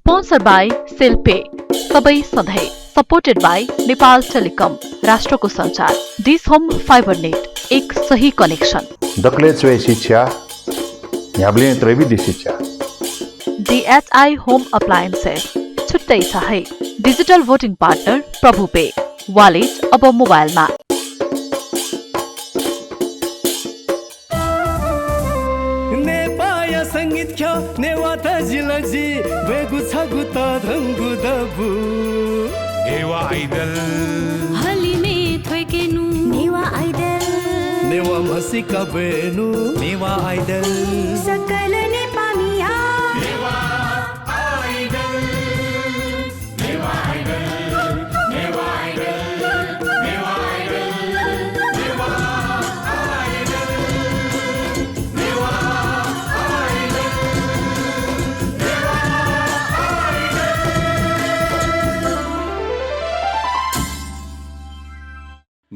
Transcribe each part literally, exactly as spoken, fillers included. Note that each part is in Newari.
Sponsored by सेल पे, सबै सधैँ। Supported by नेपाल टेलिकम, राष्ट्रको सञ्चार। डिस होम फाइबर नेट, एक सही कनेक्सन। दकलय् च्वय् शिक्षा, न्ह्याबलें त्रयेबी दि शिक्षा। डिएचआई होम अप्लायन्सेस, छुट्टै छ है। डिजिटल भोटिङ पार्टनर प्रभु पे, वालेट अब मोबाइलमा। नेपाःया संगीत ख्यः नेवाः तजिलजि ब्वयेगु छगू तःधंगु दबू। नेवाः आइडल। हलिमय् थ्वय्केनु। नेवाः आइडल। नेवाः म्हसीका ब्वयेनु। नेवाः आइडल। सकल नेपाःमिया। नेवाः आइडल।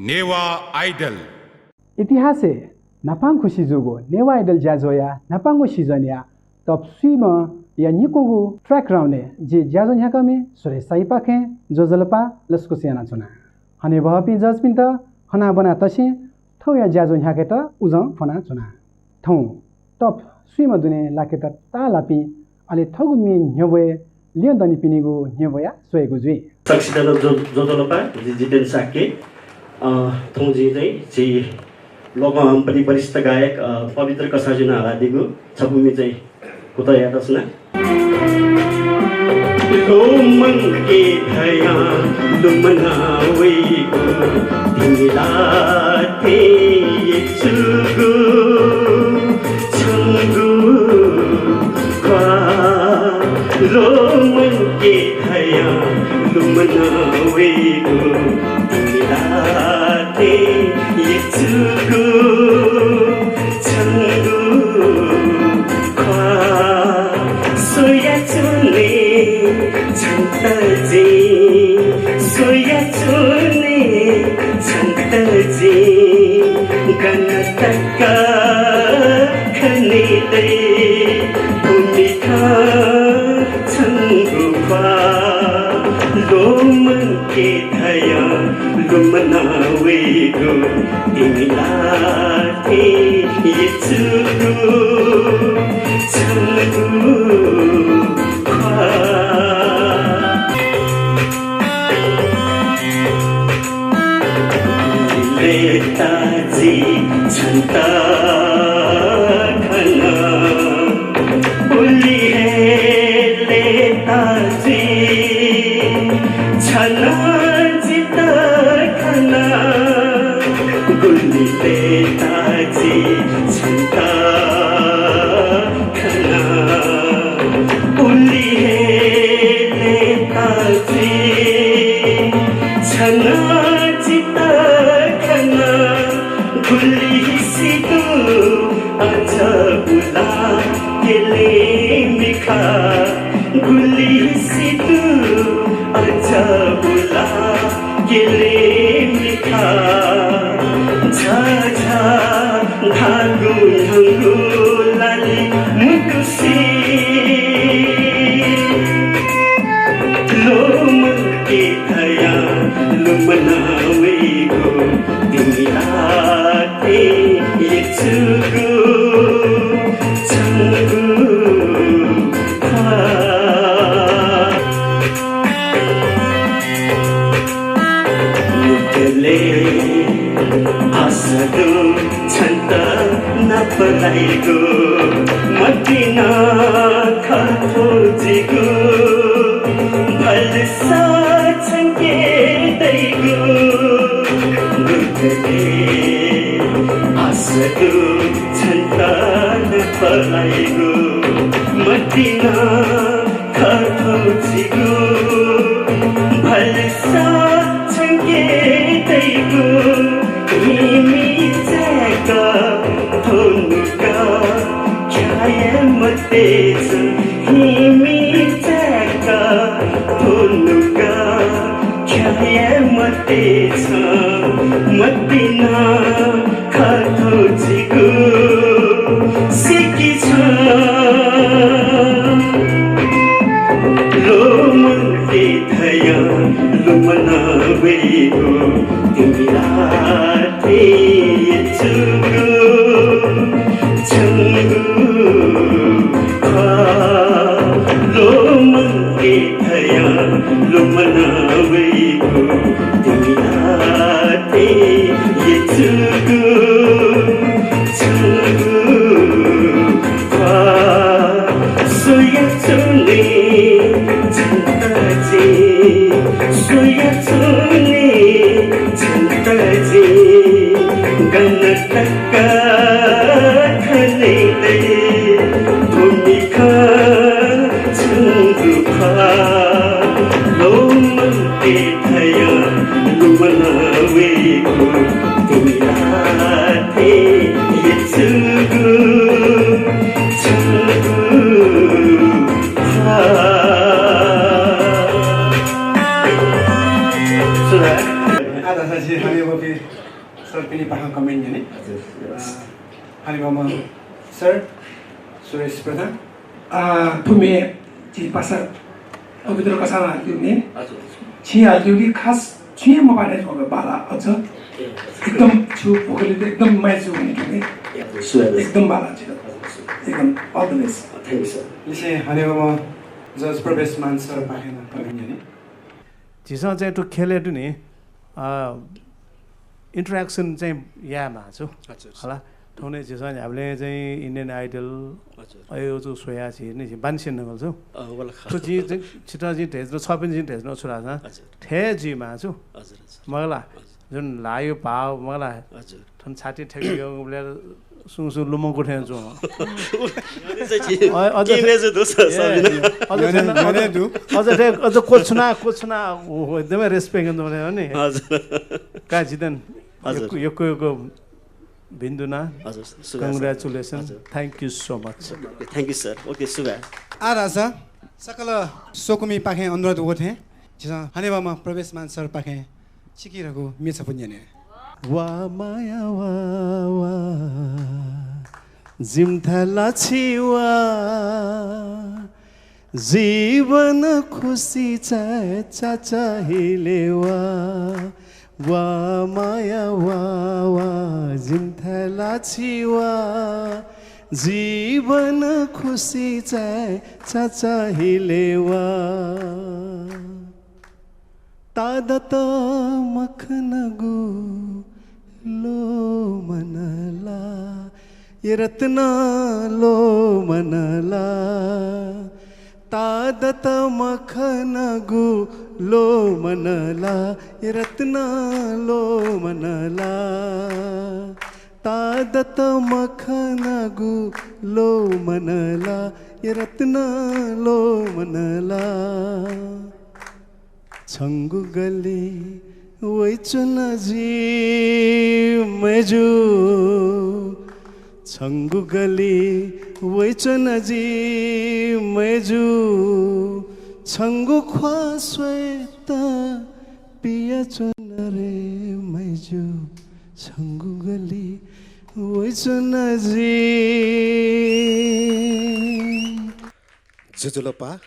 नेवाः आइडल। इतिहासय् न्हापां खुसि जूगु नेवाः आइडल ज्याझ्वःया न्हापांगु सिजनया top स्वीम्हया निक्वःगु track round-य् जि ज्याझ्वः न्ह्याकामि सुरेश शाहीपाखें ज्वजलपा लसकुस यानाच्वना। हनेबहःपिं जजपिन्त हनाबना तसें थौंया ज्याझ्वः न्ह्याकेत उजं फ्वनाच्वना। थौं top स्वीम्ह दुने लाकेत ताःलाःपिं अले थःगु म्ये न्ह्यब्वये ल्यं दनिपिनिगु न्ह्यब्वया स्वयेगु जुइ। सकसितं ज्व-, ज्वजलपा, जि जितेन शाक्य। अ, थौं जिं चाहिँ झी लोकंहम्पनि वरिष्ठ गायक, अ, पवित्र कसाःजुं हालादीगु छपु म्ये चाहिँ कुतः यायेत च्वना। लोमंके धयां लुमना वइगु तिमिला थें यचुगु छंगु ख्वाः। लोमंके धयां लुमना वइगु तिमिला थें यचुगु छंगु ख्वाः। स्वयाच्वने छन्त जिं, स्वयाच्वने छन्त जिं, गन तक खने दइ थ्व मिखा छंगु ख्वाः। लोमंके धयां लुमना वइगु तिमिला थें यचुगु छंगु ख्वाः। लय्ताः जिं छन्त खना, उलि हे लय्ताः जिं छन्त जितः खना, गुलि लय्ताः जिं छन्त खना, उलि हे लय्ताः जिं छन्त जितः खना। गुलि हिसि दु अझ बुला क्यले मिखा, गुलि हिसि दु अझ बुला क्यले मिखा। झा झा धाःगु न्हंगु लालि मुतुसि, लोमंके धयां लुमना वइगु तिमिला थें यचुगु छंगु ख्वाः। मुक्तले आशा दु छन्त नाप लाइगु, मतिना खः थ्व जिगु, भलसा छंके दइगु। मुक्तले आशा दु छन्त नाप लाइगु, मतिना खः थ्व जिगु, भलसा छंके दइगु। हिमि चाय्क थ्व नुगः ख्याये मते छं, हिमि चाय्क थ्व नुगः ख्याये मते छं, मतिना खः थ्व जिगु सिकि छं। लुमना वइगु तिमिलाते यचुगु छंगु ख्वाः लोमंके धयां लुमना वइगु तिमिलाते यचुगु छंगु ख्वाः स्वयाच्वने झन्ता जिं, स्वयाच्वने झन्ता जिं। गन तक खने दइ थ्व मिखा छंगु ख्वाः लोमंके धयां लुमना वइगु तिमिलाते यचुगु छंगु ख्वाः। सुभाय्। आः धाःसा झी हनेबहःपिं सरपिनिपाखें comment न्यने। हजुर। अ, हनेबहःम्ह सर सुरेश प्रधान। अ, थुम्हे झी पासा पवित्र कसां हालादीगु नि। हजुर। छिं हालादीगु नि खास छुं हे मपाः धइगु बाला अझ। ए, हजुर। एकदम छु vocally त एकदम match जूगु नि थुम्हे। ए, हजुर, सुभाय्। एकदम बाला छित। हजुर, सुभाय्। एकदम all the best। Thank you, sir। लिसें हनेबहःम्ह जज प्रवेश मान सरपाखें नं comment न्यने। झीसं चाहिँ थ्व ख्यलय् तुं नि, अ, interaction चाहिँ यायेमाः छु। अच्छा, अच्छा। हला, थौंकन्हय् झीसं न्ह्याबलें चाहिँ Indian Idol, अच्छा। अय् अजू स्वयाः झी नि झी बांलाक स्यनागु छु। अ, वला। थ्व जिं चाहिँ छितः जिं धयाच्वना, छपिन्त जिं धयाच्वना छु धाःसा, अच्छा। थथे जुइमाः छु। अच्छा, अच्छा। मखु ला, अच्छा। जुन ल्हाःया भाव मखु ला, हजुर। थन छाति थ्यंक यंगुबलय् सुं सुं लुमंकू थें च्वं। अ, अझ थें, अझ थें, अझ क्वछुना, क्वछुना, ओ, एकदमै respect यानाच्वंगु नि। हजुर। का जितन, हजुर। यक्व, यक्व, यक्व भिंतुना। हजुर, सुभाय् सर। Congratulations। हजुर। Thank you so much। OK, thank you sir। OK, सुभाय्। आः धाःसा सकल स्वकुमिपाखें अनुरोध वःथें झीसं हनेबहःम्ह प्रवेश मान सरपाखें चिकिधंगु म्ये छपु न्यने। वा माया वा, वा, जिमिथाय् ला छि वा, जीवन खुसी चाये चाचाहिले वा। वा माया वा, वा, जिमिथाय् ला छि वा, जीवन खुसी चाये चाचाहिले वा। ताःदत मखनगु लोमन ला, ए रत्न लोमन ला। ताःदत मखनगु लोमन ला, ए रत्न लोमन ला। ताःदत मखनगु लोमन ला, ए रत्न लोमन ला। छंगु गल्ली वइच्वना जि मय्जु, छंगु गल्ली वइच्वना जि मय्जु, छंगु ख्वाः स्वयेत पियाच्वना रे मय्जु, छंगु गल्ली वइच्वना जि। ज्वजलपा।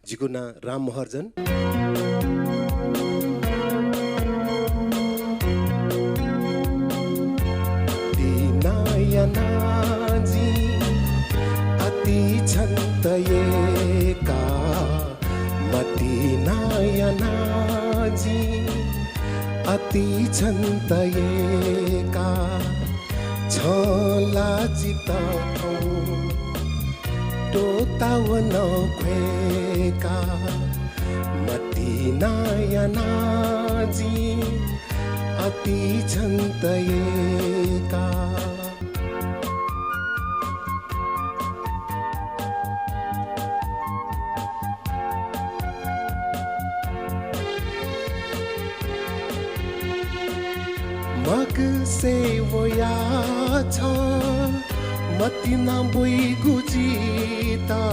जिगु नां राम महर्जन। मतिना याना जिं अति छन्त यय्का, मतिना याना जिं अति छन्त यय्का, छं ला जितः थौं त्वःता वन ख्वय्का, मतिना याना जिं अति छन्त यय्का। मगसय् वया छं मतिना ब्वइगु जितः,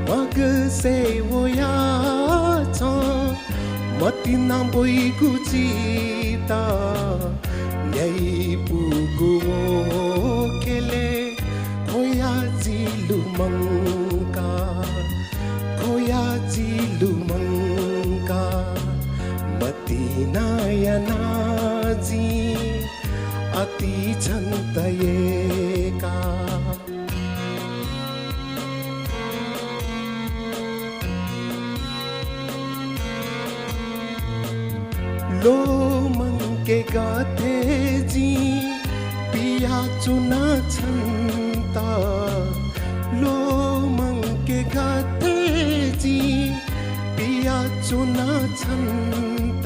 मगसय् वया छं मतिना ब्वइगु जितः, न्ह्याइपुगु व ख्यलय् ख्वया जि लुमंका, ख्वया जि लुमंका। इनाया नाजी अति छन्त येका। लोमंके गथे जिं पियाच्वना छन्त। लोमंके गथे जिं पियाच्वना छन्त।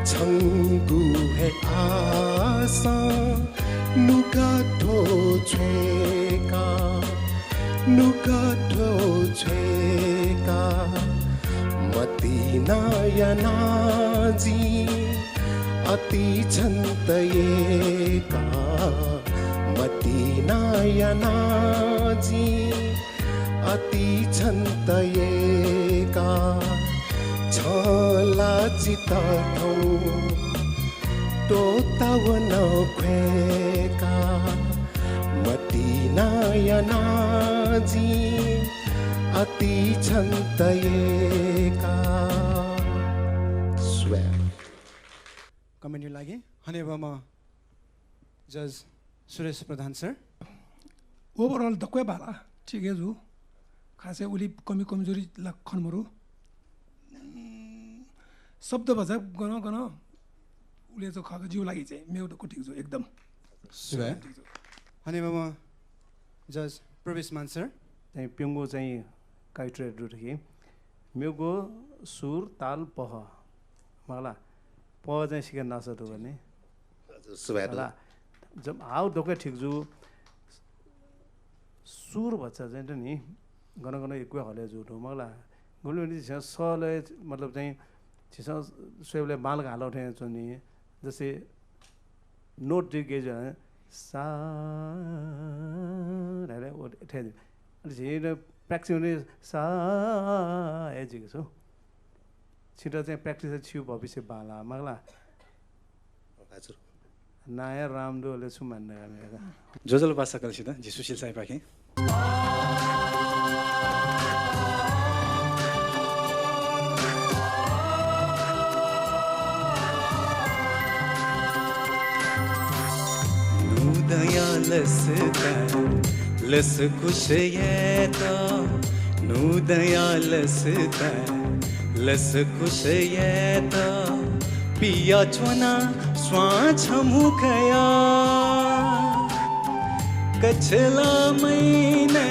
छंगु हे आशां नुगः थ्व छ्वय्का, नुगः थ्व छ्वय्का। मतिना याना जिं अति छन्त येका। मतिना याना जिं अति छन्त येका। छं ला जितः थौं त्वःता वन ख्वय्का। मतिना याना जिं अति छन्त येका। स्वागत। कमेन्टया लागि हनेबहःम्ह जज सुरेश प्रधान सर। Overall दक्वय् बांला, ठीक हे जू। खासै उलि कमी कमजोरी ला खने मरु। उम्, शब्द भचा गन गन उलि चाहिँ खः का, जिगु लागि चाहिँ मेगु दक्व ठीक जू एकदम। सुभाय्। ठीक जू। हनेबहःम्ह जज प्रवेश मान सर। चाहिँ प्यंगू चाहिँ criteria दु कि मेगु सुर, ताल, पह। मला, पह चाहिँ सिके नासा दु भने। हजुर, सुभाय् दु। मला, जब हाउ दक्वय् ठीक जू। सुर भचा चाहिँ त नि गन गन यक्व हले जू दु मला। गुबलें झीसं सलय् मतलब चाहिँ झीसं स्वयेबलय् बांलाक हालाउ थें च्वनी। जसे note दि गेज सा धारे ओ ठे। अनि झी practice हुने सा हे जिगु छु। छित चाहिँ practice छु भविष्य बांला मखला। हजुर। नाया राम दु अले छु मान्ने का मेरा। ज्वजलपा सकलसित, जि सुशील साईपाखें। नुदँया लसता लसकुस यायेत, नुदँया लसता लसकुस यायेत, पियाच्वना स्वां छम्ह कया। कछला महिना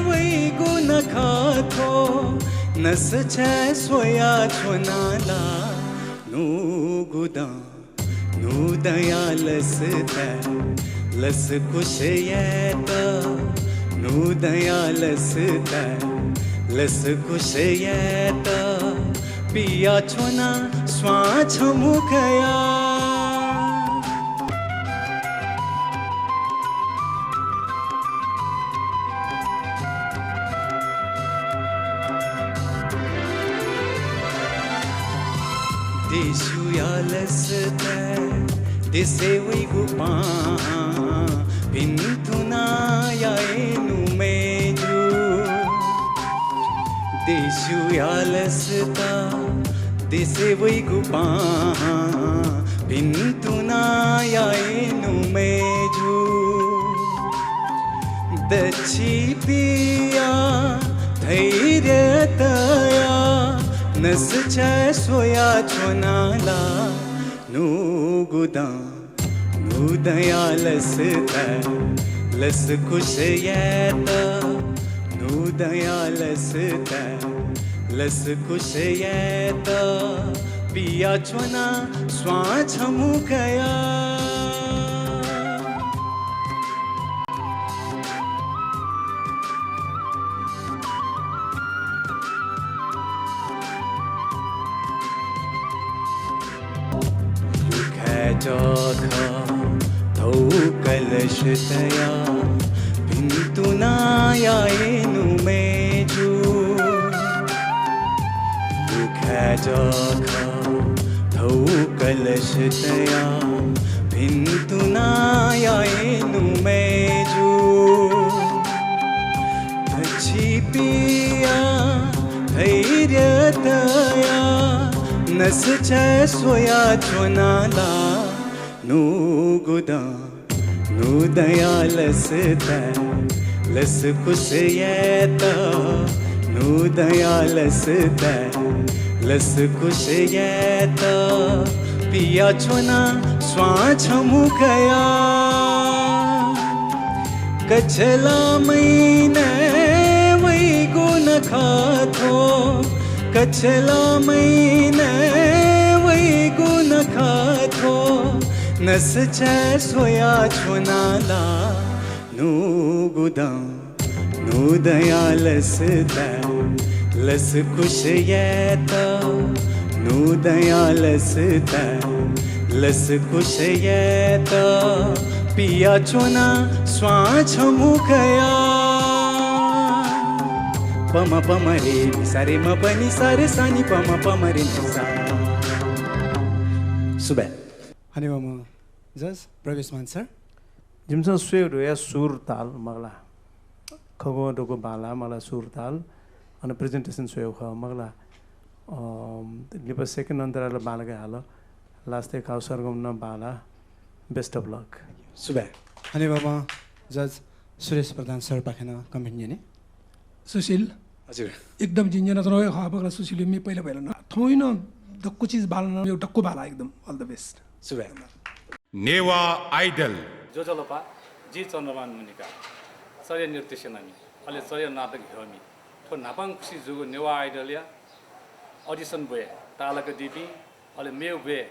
वइगु नखःथ्व, नसःछाय् स्वयाच्वना ला नुगु दँ। नुदँया लसता लसकुस यायेत, नुदँया लसता लसकुस यायेत, पियाच्वना स्वां छम्ह कया। देशुया लसता देशय् वइगु पाहां भिन्तुना याये नुमय् जू। देशुया लसता देशय् वइगु पाहां भिन्तुना याये नुमय् जू। दच्छि पिया धैर्य तया, नसःछाय् स्वयाच्वना ला नुगु दँ। नुदँया लसता लसकुस यायेत, नुदँया लसता लसकुस यायेत, पियाच्वना स्वां छम्ह कया। लुखाय् जःखः धौ कलश तया, भिन्तुना याये नुमय् जू। लुखाय् जःखः धौ कलश तया, भिन्तुना याये नुमय् जू। दच्छि पिया धैर्य तया, नसुचाय् स्वयाच्वना ला नुगुदँ, नुदँया लसताय् लसकुस यायेत, नुदँया लसताय् लसकुस यायेत पियाच्वना स्वां छम्ह कयाः। कछलामैनाय् वइगु नखः थ्व, कछलामैनाय् वइगु नखः थ्व, नसुचाय् स्वयाच्वना ला नुगुदँ, नुदँया लसताय् लसकुस यायेत, नुदँया लसताय् लसकुस यायेत पियाच्वना स्वां छम्ह कयाः। पमा पमा रे निसा रे मपा निसा रे सानि पमा पमा रे निसा। सुभाय्। हनेबहःम्ह जज प्रवेशमान सर। जिमिसं स्वयेगु दु या सुर ताल मखु ला, खगुं दक्व बांलाः मखु ला सुर ताल, अन presentation स्वयेगु खः मखु ला। अम, लिपा second अन्तराल बांलाक हाल, last-य् काउ सरगम नं बांलाः। Best of luck। सुभाय्। हनेबहःम्ह जज सुरेश प्रधान सरपाखें नं comment न्यने। सुशील। हजुर। एकदम जिं न्यनाच्वनागु हे खः मखु ला सुशील, म्ये पहिला पहिला नं। थौंया नं दक्व चिज बांलाः नं, मेगु दक्व बांलाः एकदम। All the best। सुभाय्। नेवाः Idol। ज्वजलपा, जि चन्द्रमान मुनिकार, चर्या नृत्य सेनानी, अले चर्या नाटक ह्यःमि। थ्व न्हापांखुसि जूगु नेवाः Idol-या audition ब्वय् ताःलाकादीपिं, अले मेगु ब्वय्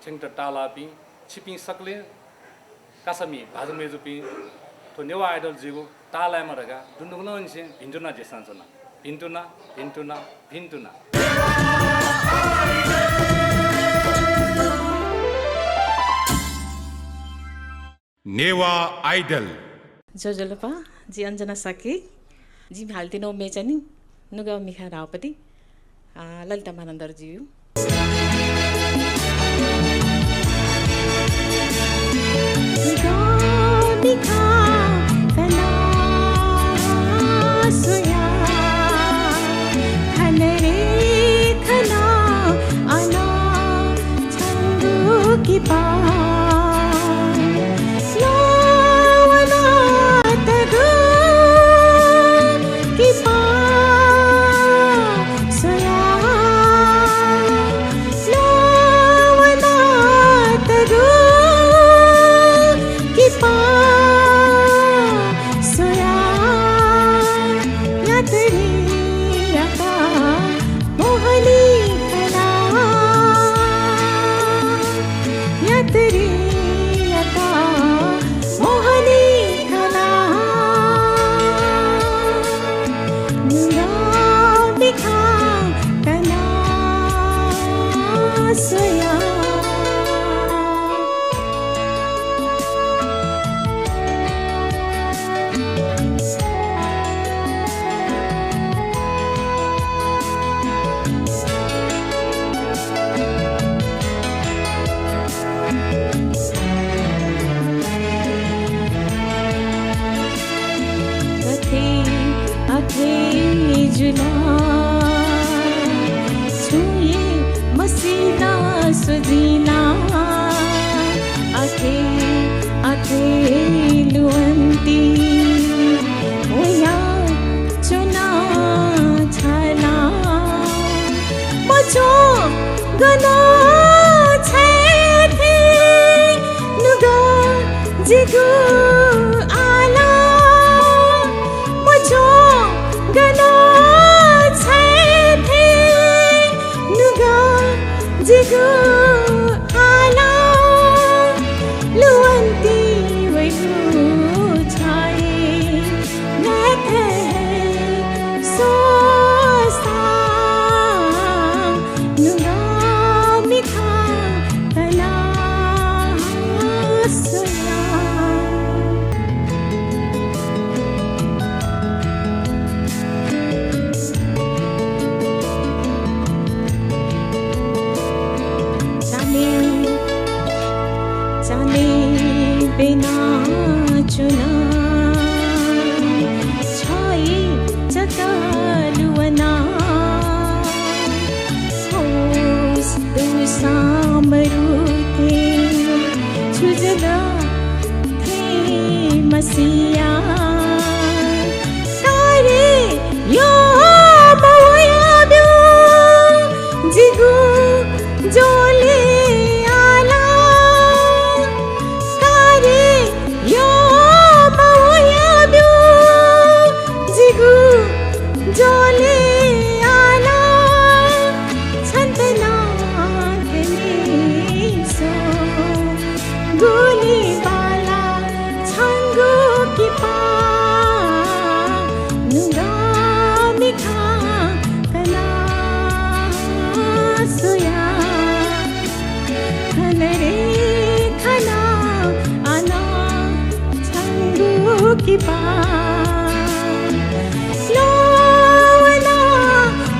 थ्यंकेत ताःलाःपिं छिपिं सकलें कासामि भाजु मय्जुपिं, थ्व नेवाः Idol जुइगु ताःलायेमा धकाः दुनुगलंनिसें भिन्तुना देछानाच्वना। भिन्तुना, भिन्तुना, भिन्तुना। नेवाः Idol। ज्वजलपा, जि अञ्जना शाक्य, जि हाल तिनि मेचानि, नुगः मिखा धाःगु पति, आ, ललिता मानन्धर ज्यू। गथे अथे जुल, छुं हे मसिल स्वजिल। अथे अथे लुवंति वया च्वना छाय्ला। मच्वं गन छाय् थें नुगः जिगु आला। मच्वं गन छाय् थें नुगः जिगु आला। लुवंति वइगु छाय् न्याथय् स्वसा नुगः मिखा तला स्वया। सिया तारे यो मवया ब्यू जिगु जोले आला तारे यो मवया ब्यू जिगु जोले आला छन्त नागने सो गुली बाला छंगु किपा नुगः मिखा कना सोया खन रे खन अन छंगु किपा लोवना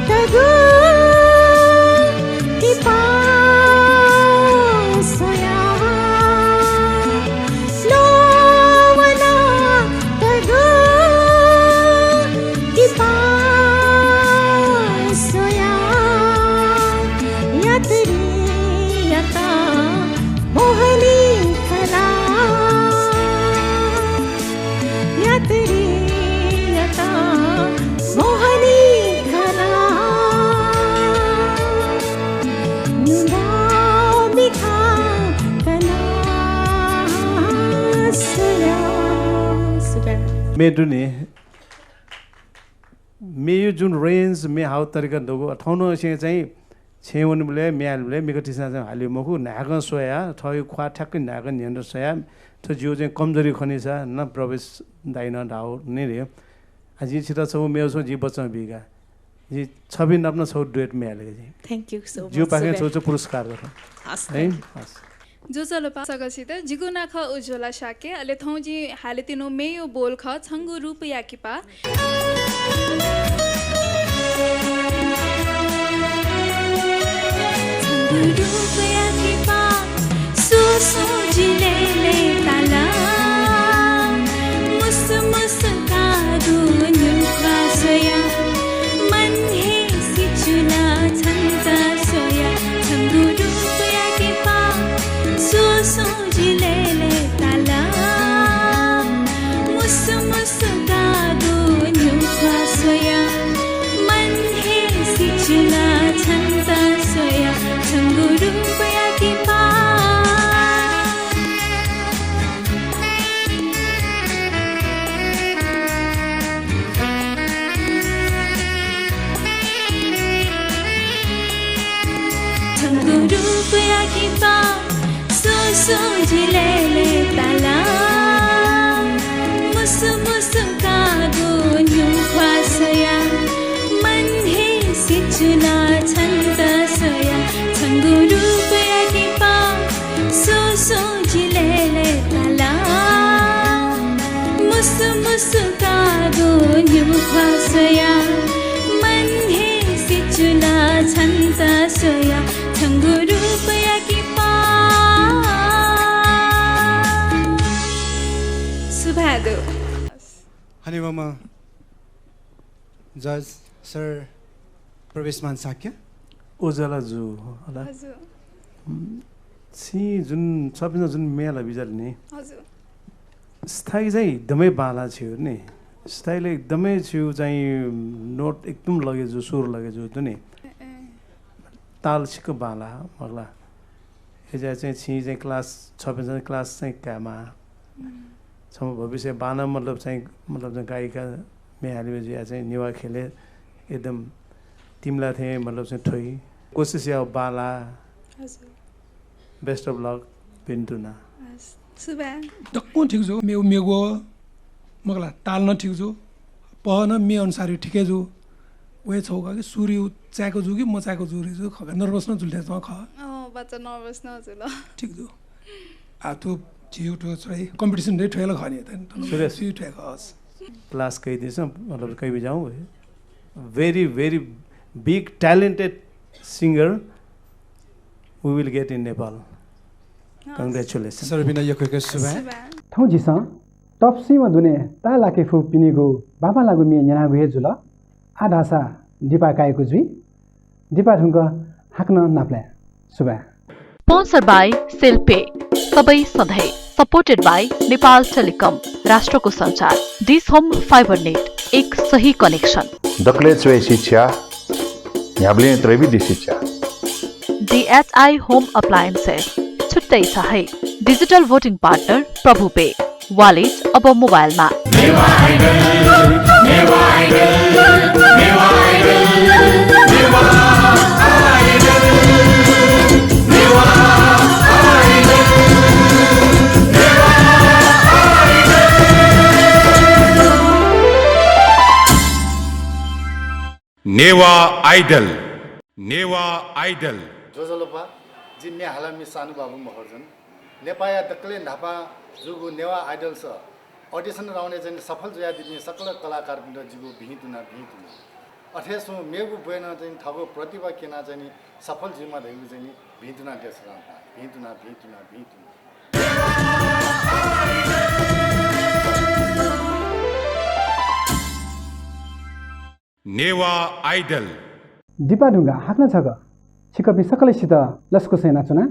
तगु किपा सोया लोवना तगु किपा सोया यात्री याता मोहनी कला यात्री याता मोहनी कला नुगः मिखा कना सोया सुगा। म्ये दु नि, म्येया जुन range, म्ये हाउ तरिका दु, थौंनिसें चाहिँ छेँय् वनेबलय्, म्ये हालेबलय् मिखा तिसा चाहिँ हाले मखु, न्हाय्कं स्वया, थःगु ख्वाः ठ्याक्क न्हाय्कं न्ह्यःने स्वया, थ्व जिगु चाहिँ कमजोरी खनीसा नं प्रवेश दाइनं धाःगु नि रे। आ, जिं छितः छगू म्ये छगू जिं बचं बीका। जिं छपिं नाप नं छगू duet म्ये हालेका जिं। Thank you so much। जिगु पाखें छगू छगू पुरस्कार दत। हस्, है? Thank you। हस्। ज्वजलपा सकसित, जिगु नां खः उज्ज्वला शाक्य, अले थौं जिं हालेत्यनागु म्येया बोल खः, छंगु रूपया किपा। छंगु रूपया किपा, सु सु जिले ले ताला। मुसु मुसु कादु न्यू ख्वाः स्वया, मन हे सिचुला छन्त स्वया। छंगु रूपया किपा, सु सु जिले ले ताला। मुसु मुसु कादु न्यू ख्वाः स्वया, मन हे सिचुला छन्त स्वया। छंगु रूपया किपा। छंगु रूपया किपा, सु सु जिले ले ताला। मुसु मुसु कादु न्यू ख्वाः स्वया, मन हे सिचुला छन्त स्वया। छंगु रूपया किपा, सु सु जिले ले ताला। मुसु मुसु कादु न्यू ख्वाः स्वया, मन हे सिचुला छन्त स्वया। छंगु रूपया किपा। सुभाय् दु। हनेबहःम्ह judge sir प्रवेशमान शाक्य। उज्ज्वला जु होला। हजुर। उम्, छिं जुन, छपिन्सं जुन म्ये हालाबिज्यात नि। हजुर। Style चाहिँ एकदमै बांला छिगु नि। Style एकदमै छिगु चाहिँ note एकदम लगे जू, सुर लगे जू दु नि। ए, ए। ताल छिक्क बांला, मखुला। अय्‌जुया चाहिँ छिं चाहिँ class, छपिन्सं class चाहिँ कायेमाः। उम्। छम्ह भविष्य बांलाः मतलब चाहिँ, मतलब चाहिँ गायिका म्ये हालेबलय् जुया चाहिँ नेवाः ख्यलय् एकदम तिमिला थें मतलब चाहिँ थ्वइ। कोसिस याः बांलाः। हजुर। Best of luck, भिन्तुना। हस्, सुभाय्। दक्वं ठीक जू, म्ये, म्येगु, मखुला, ताल नं ठीक जू, पह नं म्ये अनुसार हे ठीक हे जू। व हे छगू खः कि सुर चाय्‌क जू कि मचाय्‌क जू रे जू खः, nervous नं जुल थें च्वं खः। अँ, बाचा nervous नं जुल। ठीक जू। आ, थ्व झीगु थ्व छोइ competition दइ, थ्व हे ला खः नि, थ्व हे खः। Class कयादिसँ, मतलब कयाबिज्याहुँ। Very, very big talented singer we will get in Nepal. Congratulations। सर्वपिन्त यक्व यक्व सुभाय्। सुभाय्। थौं झीसं तःपिंम्ह दुने ताःलाके फुपिनिगु बांबांलाःगु म्ये न्यनागु हे जुल। आः धाःसा दिपा कायेगु जुइ। दिपा धुंकाः हाकनं नापलाये। सुभाय्। Sponsor by सेल्पे, सबै सधैँ। Supported by Nepal Telecom, राष्ट्रको सञ्चार। डिश होम फाइबर नेट, एक सही कनेक्सन। दकलय् च्वय् शिक्षा, न्ह्याबलें त्रयेबी दि शिक्षा। डिएचआई होम अप्लायन्सेस, छुट्टै छ है। डिजिटल भोटिङ पार्टनर प्रभु पे, वालेट अब मोबाइलमा। नेवाः आइडल। नेवाः आइडल। ज्वजलपा, जि म्ये हालामि सानु बाबु महर्जन। नेपाःया दकलय् न्हापां जूगु नेवाः आइडलस अडिसन राउन्डय् चाहिँ सफल जुयादीपिं सकल कलाकारपिन्त जिगु भिंतुना, भिंतुना। अथे हे सुं मेगु ब्वय् नं चाहिँ थःगु प्रतिभा क्यना चाहिँ सफल जुइमा धइगु चाहिँ भिंतुना देछाना, भिंतुना, भिंतुना, भिंतुना। नेवाः आइडल। दिपा धुंगा हाकनं छकः छिकपिं सकलसित लसकुस यानाच्वना।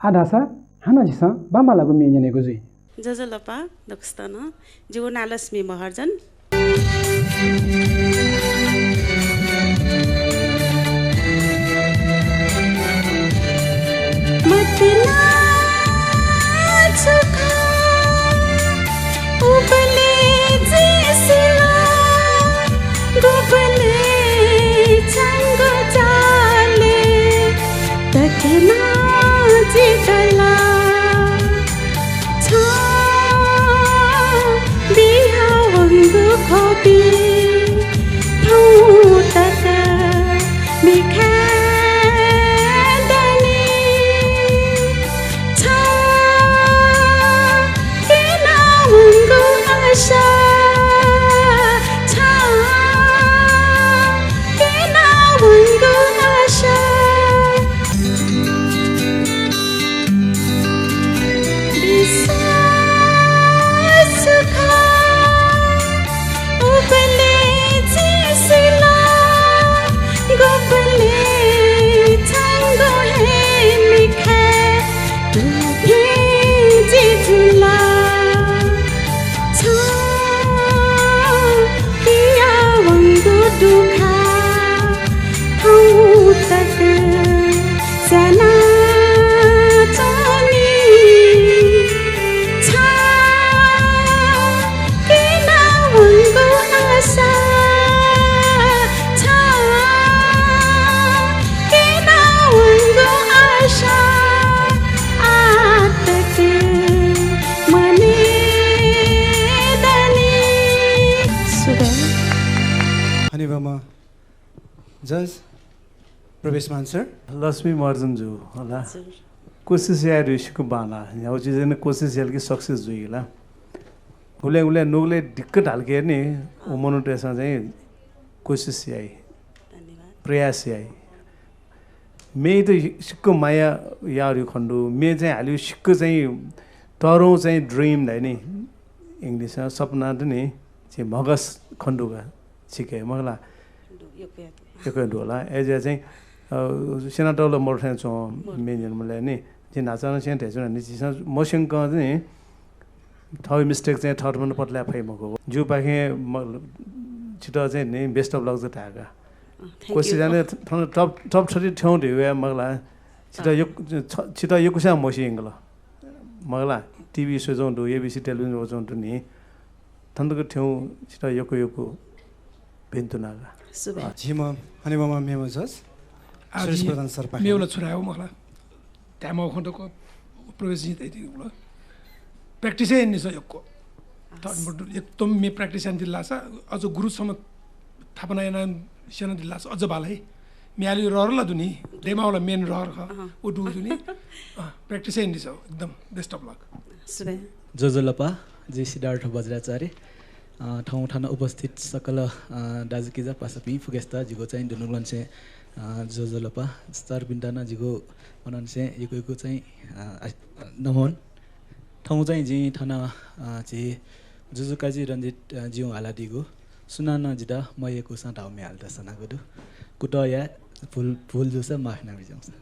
आः धाःसा हानं झीसं बांबांलाःगु म्ये न्यनेगु जुइ। ज्वजलपा दक्वसित नं। जिगु नां लक्ष्मी महर्जन। हनेबहःम्ह जज प्रवेशमान सर। लक्ष्मी महर्जन जु होला। हजुर। कोसिस याये धुइसिक बांला। न्ह्यागु चिजय् नं कोसिस याल कि सक्सेस जुइ ला। उबलय्, उबलय् नुगलय् दिक्क धाल कि नि, उ मनूतय्सं चाहिँ कोसिस याइ। धन्यवाद। प्रयास याइ। म्येत सिक्क माया याः धुइगु खने दु। म्ये चाहिँ हालिगु सिक्क चाहिँ तःधंगु चाहिँ ड्रिम धाइ नि, इङ्ग्लिसमा सपना दु नि, चाहिँ म्हगस खने दु का छिके, मखु ला? यक्व दु। यक्व दु होला। अय्जुया चाहिँ, अ, स्यनातःगु ला मरु थें च्वं, मरु। म्ये न्यनेबलय् नि। जिं न्हाचः नं छेँय् धयाच्वना नि, झीसं मस्यंकं चाहिँ थःगु मिस्टेक चाहिँ थःथम्हं पत्ता लाये फइ मखु। जिगुपाखें म-, छितः चाहिँ नि best of luck जक धाये का। अँ, thank you। कोसिस याना थन top, top thirty थ्यंगु धइगु हे मखु ला। छितः अँ। यक-, छ-, छितः यक्वस्यां मस्यू यंकल। मखु ला, टिभी स्वयाच्वंगु दु, एबिसी टेलिभिजन वयाच्वंगु दु नि। थन तक थ्यंगु छितः यक्व यक्व भिंतुना का। सुभाय्। अँ। झीम्ह हनेबहःम्ह मेम्ह जज आः सुरेश प्रधान सरपाखें मेगु ला छु धाये मखु ला। धायेमाःगु खँ दक्व प्रवेशजीं धयादीगु ला। practice हे यानादिसँ यक्व। हस्। थःम्हं एकदम म्ये practice यानादिल धाःसा अझ गुरुसम्म थापना यानाः स्यनादिल धाःसा अझ बांला है। म्ये हालेगु रहर ला दु नि, दयेमाःगु ला main रहर खः। अहँ। व दुगु दु नि। अँ, practice हे यानादिसँ, एकदम best of luck। सुभाय्। ज्वजलपा, जि सिद्धार्थ बज्राचार्य। अ, थौं थन उपस्थित सकल, अ, दाजुकिजा पासापिं फुक्कसित जिगु चाहिँ दुनुगलंनिसें, अ, ज्वजलपा। सरपिन्त नं जिगु मनंनिसें यक्व यक्व चाहिँ, अ, आ-, नमन। थौं चाहिँ जिं थन, अ, झी जुजुकाजी रञ्जित, अ, ज्युं हालादीगु सुनानं जितः मयय्कूसां धाःगु म्ये हालेत सनागु दु। कुतः याये, भुल, भुल जूसा माफ यानाबिज्याहुँ।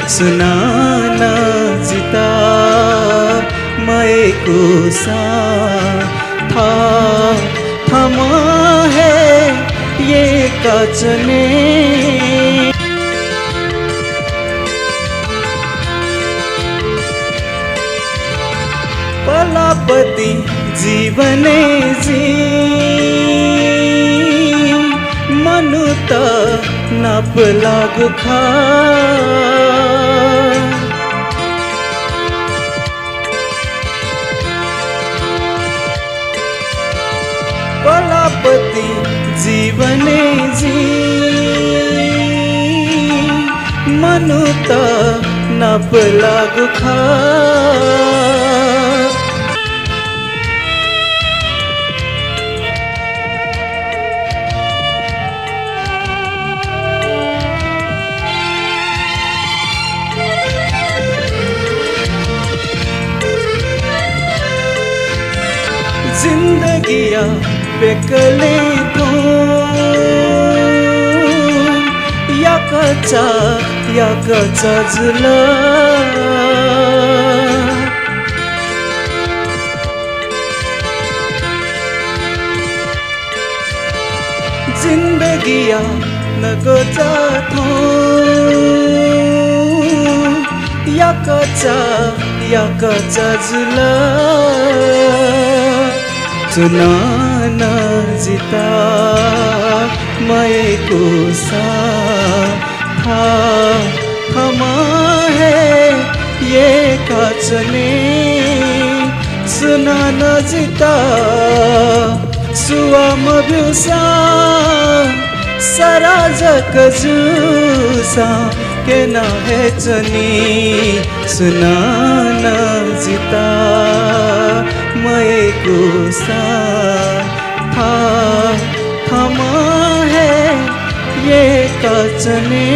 सुनानं जितः मयय्कूसां थः थःम्हं हे यय्काच्वने। पलापतिं जीवनय् जिं मनूत नापलाःगु खः। पलापतिं जीवनय् जिं मनूत नापलाःगु खः। जिन्दगीया प्यकलय् थौं याकःचा याकःचा जुल। जिन्दगीया नकःचा थौं याकःचा याकःचा जुल। सुनानं जितः मयय्कूसां थः थःम्हं हे यय्काच्वने। सुनानं जितः सुवाः मब्यूसां सराः जक जूसां क्यना हे च्वनी। सुनानं जितः मयय्कूसां थः थःम्हं हे यय्काच्वने।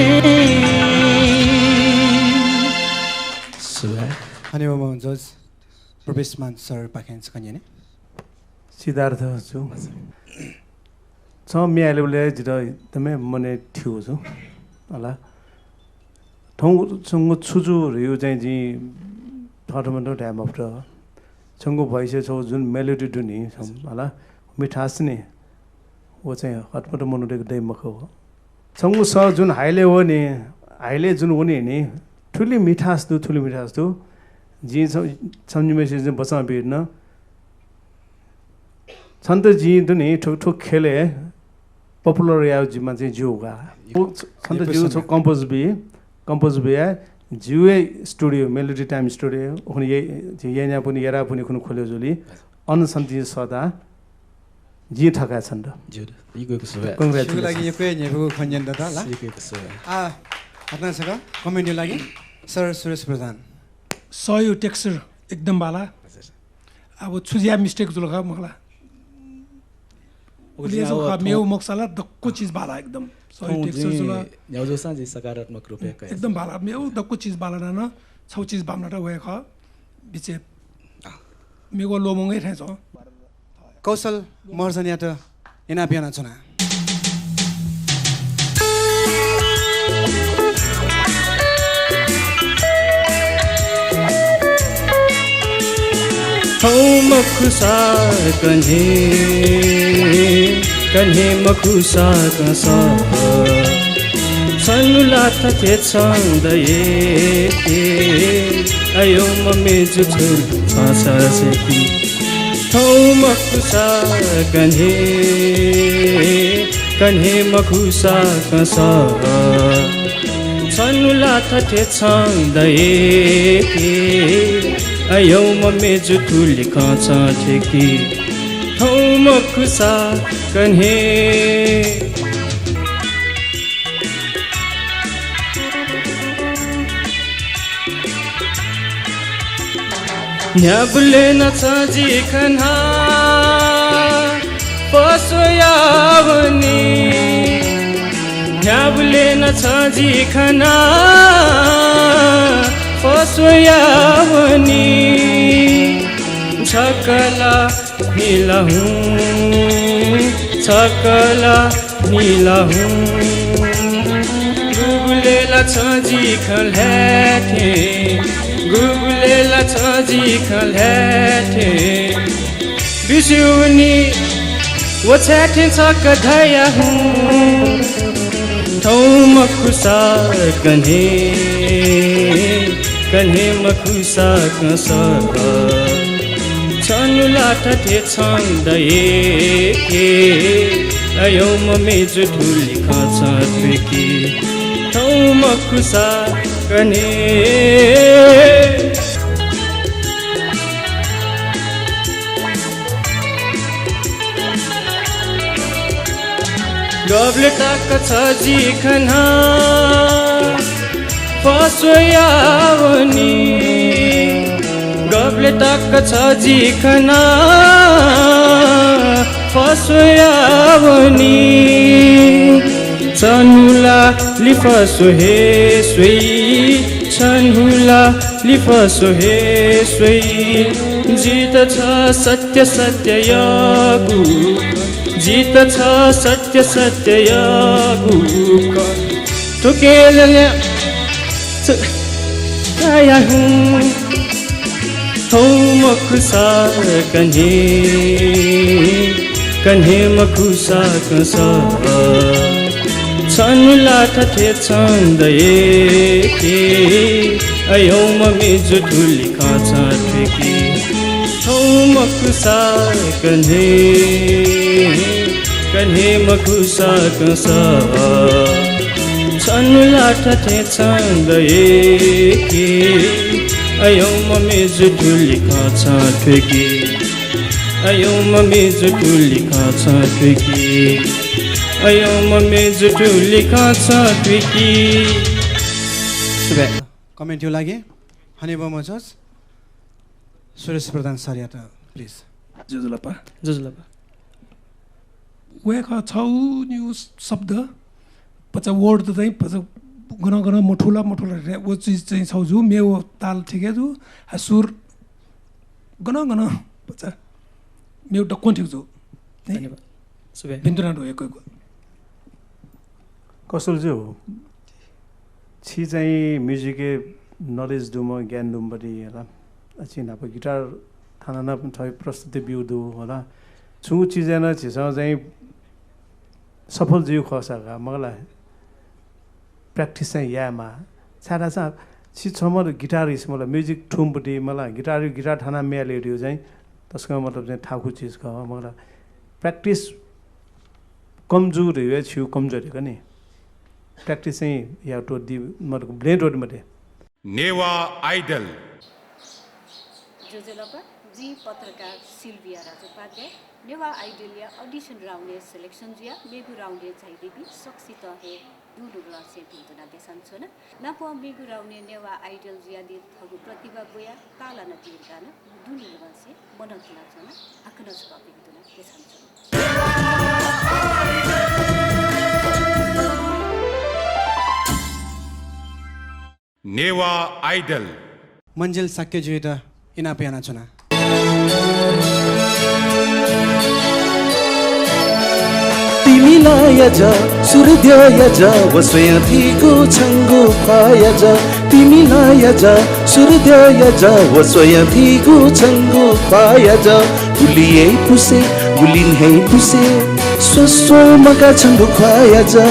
सुभाय्। हनेबहःम्ह जज प्रवेशमान सरपाखें छकः न्यने। सिद्धार्थ जु, छं म्ये हालेबलय् जितः एकदमै मनय् थ्यू जु। हला। थौं छंगु छु जू धइगु चाहिँ जिं थःथःम्हं धाये मफुत। छंगु voice-य् छगू जुन melody दु नि, हला, मिठास नि, व चाहिँ हतपत मनूतय्‌के दइ मखु। छंगु सः जुन हाइलय् वनी, हाइलय् जुन वनी नि, थुलि मिठास दु, थुलि मिठास दु। जिं छ-, छम्ह निम्हय्‌सित जिं बचं बियादिन। छन्त जिं दु नि, थ्व, थ्व ख्यलय् popular यायेगु जिम्मा चाहिँ ज्यू का। छन्त जिगु छगू compose बी, compose बियाः जिगु हे studio, Melody Time Studio, उखुन्हु ये-, जिं येँ न्यायेगु, येरायेगु खुन्हु ख्वले जुल। अन छन्त जिं सःता, जिं थकाये छन्त। ज्यू, यक्व यक्व सुभाय्। Congratulations। छिगु लागि यक्व हे न्ह्यइपुगु खँ न्यनेत ला। यक्व यक्व सुभाय्। आ, हाकनं छकः comment-या लागि सर सुरेश प्रधान। सःया texture एकदम बांला। हजुर। अब छु ज्या mistake जुल का मखु ला। उलि जुल, मेगु मखुसा ला दक्व चिज बांला एकदम। सःया texture जुल। न्ह्यः जूसां जिं सकारात्मक रूपय् कया। एकदम बांला, मेगु दक्व चिज बांला नं छगू चिज बांमलात वये खः। बिचय् मेगु ल्वःमंगु हे थें च्वं। कौशल महर्जनयात इनाप यानाच्वना। थौं मखुसा कन्हे, कन्हे मखुसा कंस, छन्हु ला थथे छन्द हे, अय् म्ह मय्जु थुलि खँ छं छेकी। थौं मखुसा कन्हे, कन्हे मखुसा कंस, छन्हु ला थथे छन्द हे, अय् म्ह मय्जु थुलि खँ छं छेकी। थौं मखुसा कन्हे। न्ह्याबलें नं छं जि खनाः पस्वयावनी। न्ह्याबलें नं छं जि खनाः पस्वयावनी। छकः ला निला हुँ, छकः ला निला हुँ। गुबलें ला छं जि खँ ल्हाये थें, गुबलय् ला छं जि खँ ल्हाये थें। बिस्युं वनी व छाय् थें छकः धयाहुँ। थौं मखुसा कन्हे, कन्हे मखुसा कंस। छन्हु ला थथे छन्द यय्के, अय् म्ह मय्जु थुलि खँ छं थुइके। थौं मखुसा कन्हे। गबलय् तक छ जि खना फस्वया वनी। गबलय् तक छ जि खना फस्वया वनी। छन्हु ला लिफस्व हे स्वइ, छन्हु ला लिफस्व हे स्वइ। जित छ सत्य सत्य यागु, जित छ सत्य सत्य यागु खँ। थुकेलन्या च-, आया हुँ। थौं मखुसा कन्हे, कन्हे मखुसा कंस। छन्हु ला थथे छन्द यय्के, अय् म्ह मय्जु थुलि खँ छं थुइके। थौं मखुसा कन्हे, कन्हे मखुसा कंस। छन्हु ला थथे छन्द यय्के, अय् म्ह मय्जु थुलि खँ छं थुइके। अय् म्ह मय्जु थुलि खँ छं थुइके। अय् म्ह मय्जु थुलि खँ छं थुइके। सुभाय्। Comment-या लागि हनेबहःम्ह judge सुरेश प्रधान सरयात, please। ज्वजलपा। ज्वजलपा। वय्कः छगू निगू शब्द, भचा word त चाहिँ भचा गनं गनं मथू ला मथू ला रे, व चिज चाहिँ छगू जू, मेगु ताल ठीक हे जू, आ सुर गनं गनं भचा मेगु दक्वं ठीक जू। है? धन्यवाद। सुभाय्। भिन्तुना दु यक्व यक्व। कसुल ज्यू, छि चाहिँ music-य् knowledge दुम्ह, ज्ञान दुम्ह पट्टि होला। आ, छिं न्हापा guitar थाना नं थथे प्रस्तुति ब्यू दु होला। छुं चिजय् नं झीसं चाहिँ सफल जुइ खःसा का, मखु ला, practice चाहिँ यायेमाः। छाय्धाःसा छि छम्ह guitarist, मतलब, music थुम्ह पट्टि, मतलब, guitar, guitar थाना म्ये ल्ययेगु चाहिँ तसकं, मतलब, चाहिँ थाकु चिज खः, मखु ला। Practice कम जू धइगु हे छिगु कमजोरी खः नि। Practice चाहिँ याये त्वःति, मतलब, ब्लें त्वःति मते। नेवाः Idol। ज्वजलपा, जिं पत्रकार सिल्भिया राजोपाध्याय। नेवाः Idol-या audition round-य् selection जुयाः मेगु round-य् झायादीपिं सकसितं हे दुनुगलंनिसें भिन्तुना देछानाच्वना। नापं मेगु round-य् नेवाः Idol जुयादीत थःगु प्रतिभा ब्वयाः ताःलानाः दीगु गानं दुनुगलंनिसें मनंतुनाच्वना। हाकनं छकः भिन्तुना देछानाच्वना। नेवाः Idol। मन्जिल शाक्यजुयात इनाप यानाच्वना। तिमि नाया जा, सूर्यया जा, व स्वयां थीगु छंगु ख्वाःया जा। तिमि नाया जा, सूर्यया जा, व स्वयां थीगु छंगु ख्वाःया जा। गुलि याइ पुसे, गुलि न्ह्याइ पुसे, स्वस्वं मगाः छंगु ख्वाःया जा।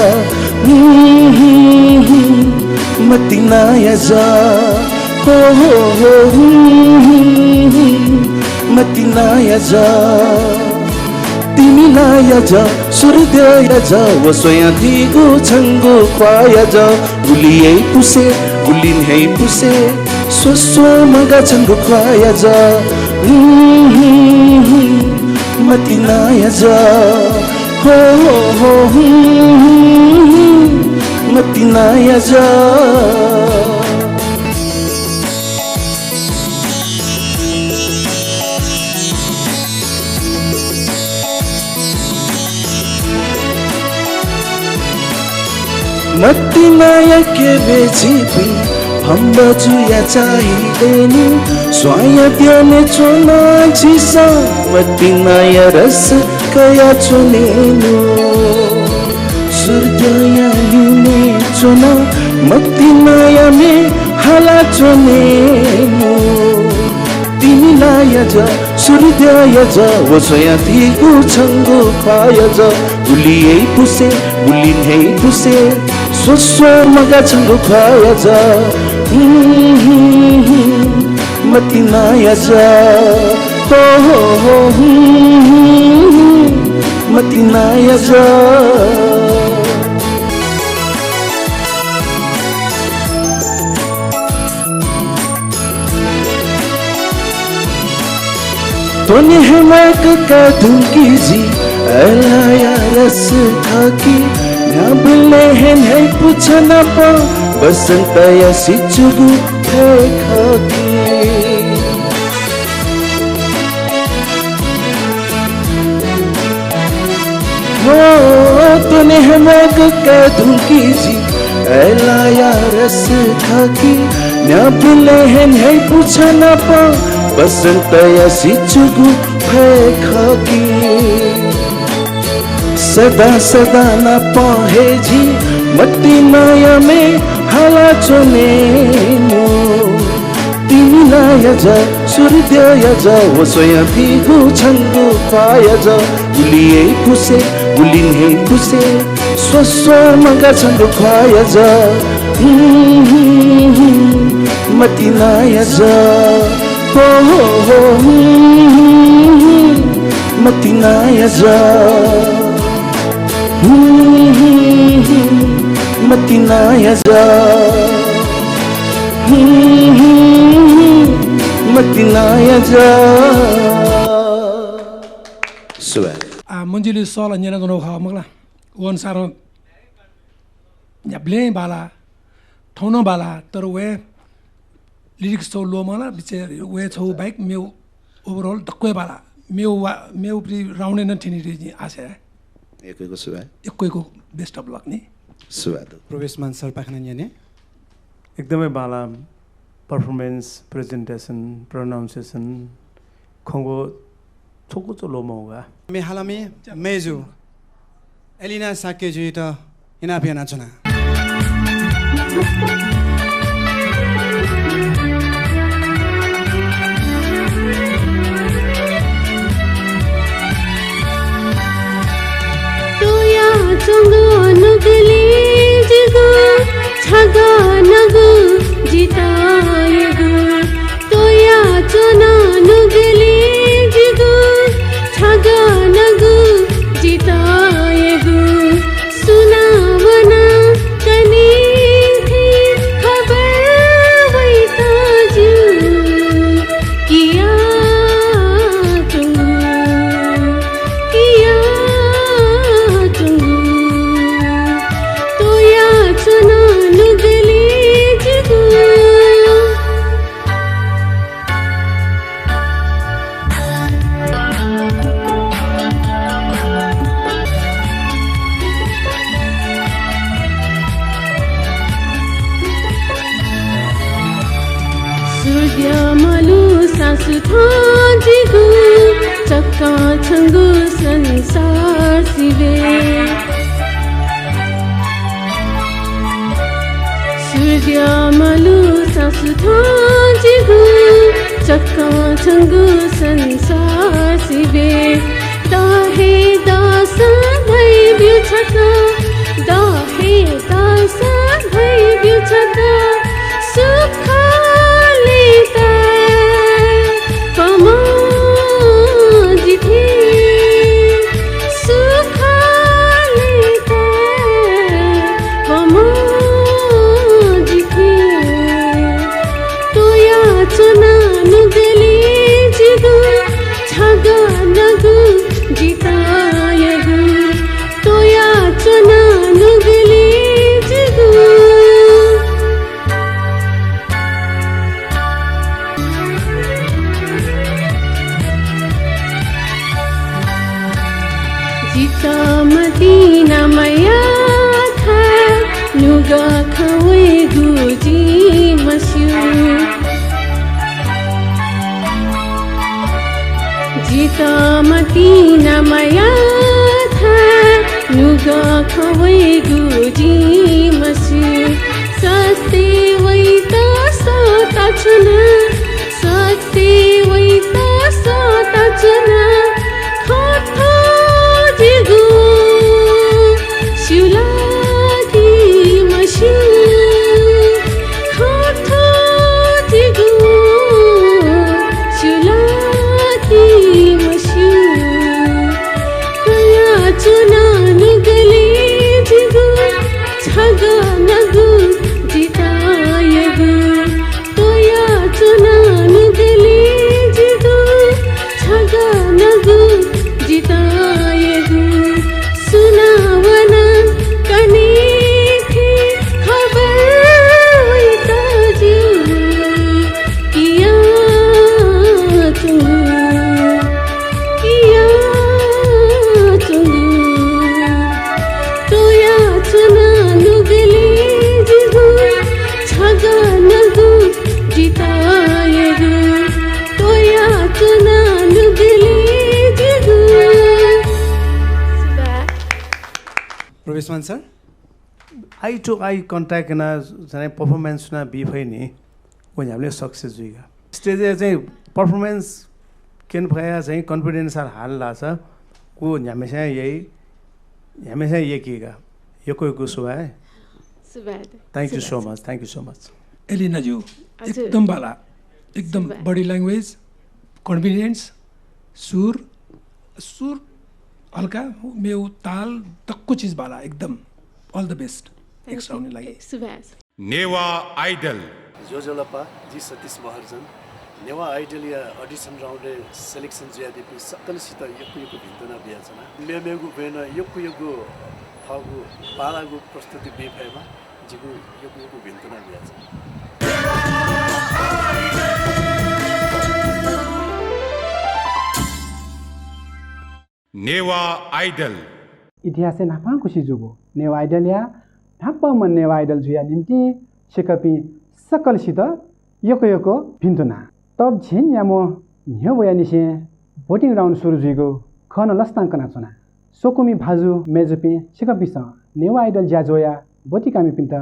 हुँ, हुँ, हुँ, मतिनाया जा। हो, हो, हो, हुँ, हुँ, हुँ, मतिनाया जा। तिमि नाया जा, सूर्यया जा, व स्वयां थीगु छंगु ख्वाःया जा। गुलि याइ पुसे, गुलि न्ह्याइ पुसे, स्वस्वं मगाः छंगु ख्वाःया जा। हुँ, हुँ, हुँ, मतिनाया जा। हो, हो, हो, हुँ, हुँ, हुँ, मतिनाया जा। मतिनाया क्यबय् झीपिं भम्बजुया चाःहिलय् नु स्वांया द्यने च्वना झीसं मतिनाया रस कयाच्वने नु। सूर्यया ल्यूने च्वन, मतिनाया म्ये हाला च्वनेनु। तिमिला यज, सूर्यया यज, व स्वयां थीगु छंगु ख्वाः यज। गुलि हे पुसे, गुलि हे पुसे, स्वस्व मगा छंगु ख्वाः यज। मतिनाया यज, हो, हो, हो, मतिनाया यज। त्वने हे माय्क का धुंकी जि, अय्लाया रस खःकि। न्ह्याबलें हे न्ह्याइपुछा नाप, बसन्तया सिचुगु फय् खःकि। हो, त्वने हे माय्क का धुंकी जि, अय्लाया रस खःकि। न्ह्याबलें हे न्ह्याइपुछा नाप, बसन्तया सिचुगु फय् खःकि। सदां सदां नाप हे जि, मतिनाया म्ये हाला च्वनेनु। तिमिला यज, सूर्यया यज, व स्वयां थीगु छंगु ख्वाः यज। गुलि हे पुसे, गुलि हे पुसे, स्वस्व मगा छंगु ख्वाः यज। मतिनाया यज, हो, हो, हो, मतिनाया यज। मतिनाया यज। मतिनाया यज। सुभाय्। आ, मञ्जुली सः ला न्यनाच्वनागु खः मखु ला? व अनुसारं न्ह्याबलें बांलाः, थौं नं बांलाः, तर वया lyrics छगू ल्वःमं ला, बिचय् वया छगू बाहेक मेगु overall दक्व हे बांलाः। मेगु वा-, मेगु प्रि round-य् नं थ्यनी धइगु जिं आशा याये। यक्व यक्व सुभाय्। यक्व यक्व best of luck नि। सुभाय् दु। प्रवेशमान सरपाखें नं न्यने। एकदमै बांलाः performance, presentation, pronunciation, खँग्वः छकूचा ल्वःमं का। म्ये हालामि मय्जु एलिना शाक्यजुयात इनाप यानाच्वना। त्वयाच्वंगु नुगलय् जिगु छगः नगु जितःयागु। त्वयाच्वन नुगलय् जिगु छगः नगु जितःयागु। सुनां वनाः कनी थें खबर वइगु ज्यू। कियाच्वंगु, कियाच्वंगु, त्वयाच्वन नुगलय् जिगु। सूर्य मलुसां सु थः जिगु, चक्कं छंगु संसार सिबें। सूर्य मलुसां सु थः जिगु, चक्कं छंगु संसार सिबें। द हे दःसां धयाब्यु छकः, द हे दःसां धयाब्यु छकः, सुख लय्ताय् कमं जि थें। सुख लय्ताय् कमं जि थें। त्वयाच्वन नुगलय् जिगु छगः नगु जितःयागु। त्वयाच्वन नुगलय् जिगु। जितः मतिना मयाः थाय् नुगः खँ वइगु जिं मस्यू। जितः मतिना मयाः थाय् नुगः खँ वइगु जिं मस्यू। च्वना, सत्य वइता सःता च्वना, खः थ्व जिगु स्यू ला कि मस्यू, खः थ्व जिगु स्यू ला कि मस्यू। कया च्वना नुगलय् जिगु छगः नगु जितायगु। तया च्वना नुगलय् जिगु छगः नगु जितायगु। सुनां वना कने थें खबर वइता ज्यू। किया च्वंगु, किया च्वंगु। तया च्वना नुगलय् जिगु छगः नगु जितायगु। तया च्वना नुगलय् जिगु। सुभाय्। प्रवेशमान sir, eye to eye contact यानाः चाहिँ performance सुनां बी फइ नि, व न्ह्याबलें success जुइगा। Stage-य् चाहिँ performance क्यने फया चाहिँ confidence हाल लासा, व न्ह्याम्हेस्यां याइ, न्ह्याम्हेस्यां यकीगा। यक्व यक्व सुभाय्। सुभाय्। Thank you so much, thank you so much। Elina ज्यू, हजुर। एकदम बाला, एकदम सुभाय्। Body language, confidence, सुर, सुर हल्का, मेउ, ताल, दक्व चिज बाला, एकदम। All the best। Thank you। Next round-य् लागि। ए, सुभाय्। नेवाः Idol। ज्वजलपा, जि सतीश महर्जन। नेवाः Idol-या audition round-य् selection जुयादीपिं सकलसित यक्व यक्व भिन्तुना बियाच्वना। मेमेगु ब्वय् नं यक्व यक्व थःगु बांलाःगु प्रस्तुति बी फयेमा जिगु यक्व यक्व भिन्तुना बियाच्वना। नेवाः Idol। इतिहासय् न्हापांकुसि जूगु नेवाः Idol-या न्हापांम्ह नेवाः Idol जुया निंतिं छिकपिं सकलसित यक्व यक्व भिन्तुना। तब झिंन्याम्ह न्ह्यब्वयानिसें voting round सुरु जुइगु खँ नं लसतां कनाच्वना। स्वकुमि भाजु मय्जुपिं, छिकपिंसं नेवाः Idol ज्याझ्वःया ब्वति कामिपिन्त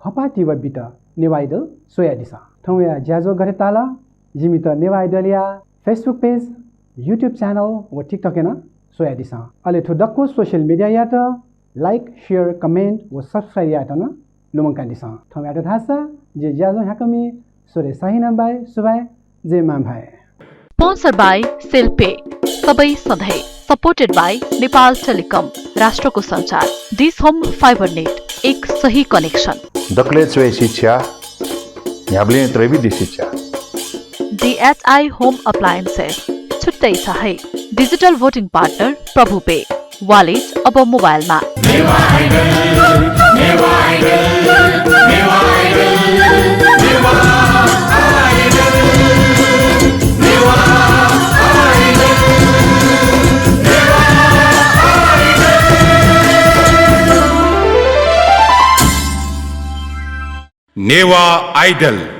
हपाः तिबः बित नेवाः Idol स्वयादिसँ। थौंया ज्याझ्वः गथे ताल, जिमित नेवाः Idol-या Facebook page, YouTube channel व TikTok-य् नं स्वयादिसँ। अले थ्व दक्व social media-यात like, share, comment व subscribe यायेत नं लुमंकादिसँ। थौंयात धाःसा जि ज्याझ्वः न्ह्याकःमि सुरेश शाहीनं बाइ, सुभाय्, जय मांभाय्। Sponsor by सेल पे, सबै सधैँ। Supported by नेपाल टेलिकम, राष्ट्रको सञ्चार। डिस होम फाइबर नेट, एक सही connection। दकलय् च्वय् शिक्षा, न्ह्याबलें त्रैविध्य शिक्षा। DHI Home Appliances, छुट्टै छ है। Digital voting partner प्रभु पे। Wallet अब मोबाइलमा। नेवाः Idol।